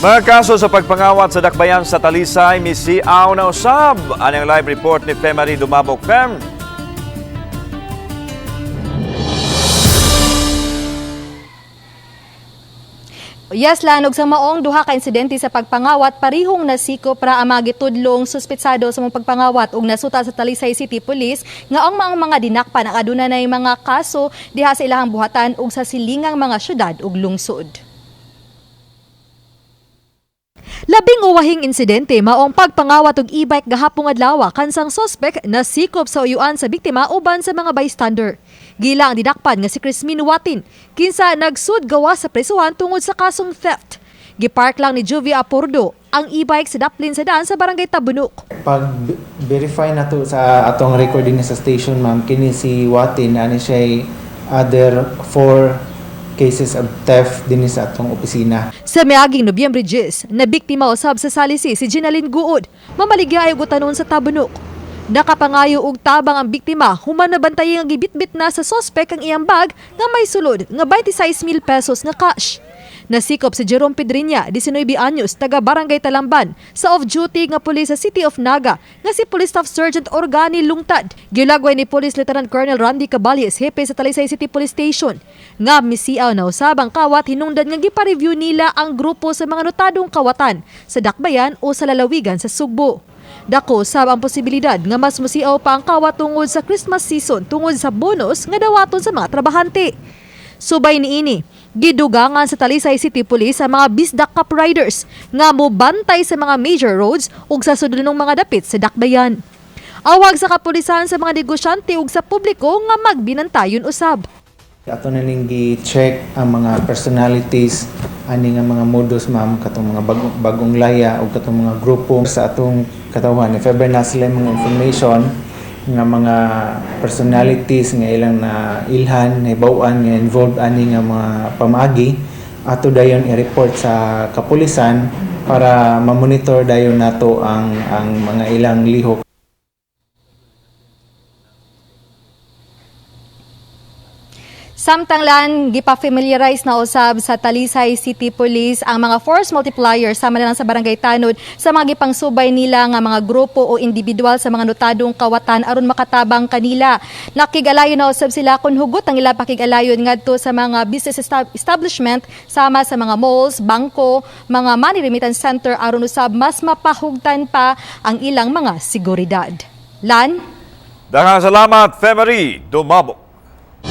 Mga kaso sa pagpangawat sa dakbayan sa Talisay, misiaw na usab. Anang live report ni Femary Dumabok. Fem. Yes, lanog sa maong duha ka insidente sa pagpangawat parihong nasikop ra ang mga gitudlong suspetsado sa mga pagpangawat ug nasuta sa Talisay City Police nga ang mga dinakpan ang aduna nay mga kaso diha sa ilahang buhatan ug sa silingang mga syudad ug lungsod. Labing uwahing insidente maong pagpangawat og e-bike gahapong adlaw kansang sospek nasikop sa uyuan sa biktima uban sa mga bystander. Gila ang didakpan nga si Crismin Watin, kinsa nagsud gawa sa presuhan tungod sa kasong theft. Gipark lang ni Juvie Apordo ang e-bike sa daplin sa daan sa barangay Tabunok. Pag verify na to sa atong record din sa station, ma'am, kini si Watin ani siya other four cases of theft din sa atong opisina. Sa miaging Nobyembre 10, nabiktima usab sa salisi si Ginaline Guod, mamaligya ay utanon sa Tabunok. Nakapangayo og tabang ang biktima human nabantay ang gibitbit na sa sospek ang iyang bag nga may sulod nga 26,000 pesos nga cash. Nasikop si Jerome Pedriña, 19 anyos, taga Barangay Talamban, sa off-duty nga pulis sa City of Naga, nga si Police Staff Sergeant Organi Lungtad. Gilagway ni Police Lieutenant Colonel Randy Caballes, hepe sa Talisay City Police Station. Nga misiaw na usab ang kawat hinungdan nga gipa-review nila ang grupo sa mga notadong kawatan sa Dakbayan o sa lalawigan sa Sugbo. Dako sab ang posibilidad nga mas musiaw pa ang kawat tungod sa Christmas season tungod sa bonus nga dawaton sa mga trabahante. Subay niini, gidugangan sa Talisay City Police ang mga Bisdak Cup Riders nga mobantay sa mga major roads ug sa sudlonong mga dapit sa dakbayan. Awag sa kapulisan sa mga negosyante ug sa publiko nga magbinantayon usab. Ato na ning gi-check ang mga personalities ani nga mga modus, ma'am, katong mga bagong laya o katong mga grupo sa atong katawan. If ever na sila mga information nga mga personalities nga ilang na ilhan, nahibaw-an nga involved ani nga mga pamaagi, ato dayon i-report sa kapulisan para ma-monitor dayon nato ang mga ilang lihok. Samtang lan gipa-familiarize na usab sa Talisay City Police ang mga force multiplier sama na lang sa Barangay Tanod sa mga gipangsubay nila nga mga grupo o individual sa mga notadong kawatan aron makatabang kanila. Nakig-alayon na usab sila kun hugot ang ila pakig-alayon ngadto sa mga business establishment sama sa mga malls, bangko, mga money remittance center aron usab mas mapahugtan pa ang ilang mga seguridad. Lan? Daghang salamat, Femary Dumabok.